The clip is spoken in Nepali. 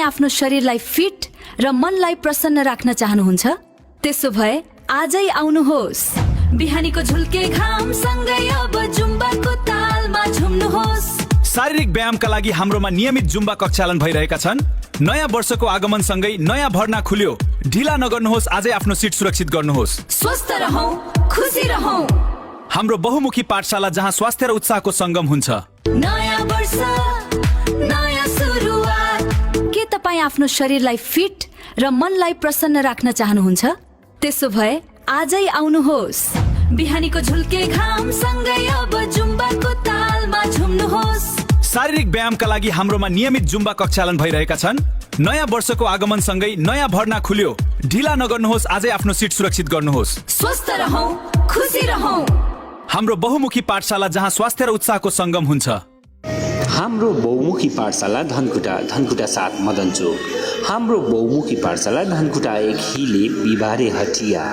आफ्नो शरीरलाई फिट र मनलाई प्रसन्न राख्न चाहनुहुन्छ? त्यसो भए आजै आउनुहोस्। बिहानीको झुल्के घाम सँगै अब जुम्बाको तालमा झुम्नुहोस्। शारीरिक व्यायामका लागि हाम्रोमा नियमित जुम्बा कक्षालन भइरहेका छन्। नयाँ वर्षको आगमन सँगै नयाँ भर्ना खुल्यो। ढिला नगर्नुहोस्, आजै आफ्नो सिट सुरक्षित गर्नुहोस्। स्वस्थ रहौं, खुसी रहौं। हाम्रो बहुमुखी पाठशाला जहाँ स्वास्थ्य र उत्साहको संगम हुन्छ। नयाँ वर्ष, नयाँ सुरुवात। के तपाईँ आफ्नो शरीरलाई फिट र मनलाई प्रसन्न राख्न चाहनुहुन्छ? त्यसो भए आजै आउनुहोस्। बिहानीको झुल्के घाम सँगै अब जुम्बाको तालमा झुम्नुहोस्। शारीरिक व्यायामका लागि हाम्रोमा नियमित जुम्बा कक्षालन भइरहेका छन्। नयाँ वर्षको आगमन सँगै नयाँ भर्ना खुल्यो। ढिला नगर्नुहोस्, आजै आफ्नो सिट सुरक्षित गर्नुहोस्। स्वस्थ रहौं, खुसी रहौं। हाम्रो बहुमुखी पाठशाला जहाँ स्वास्थ्य र उत्साहको संगम हुन्छ। हाम्रो बहुमुखी पाठशाला धनकुटा 7 मदन चोक। हाम्रो बहुमुखी पाठशाला धनकुटा 1 हिले बिबारे हटिया।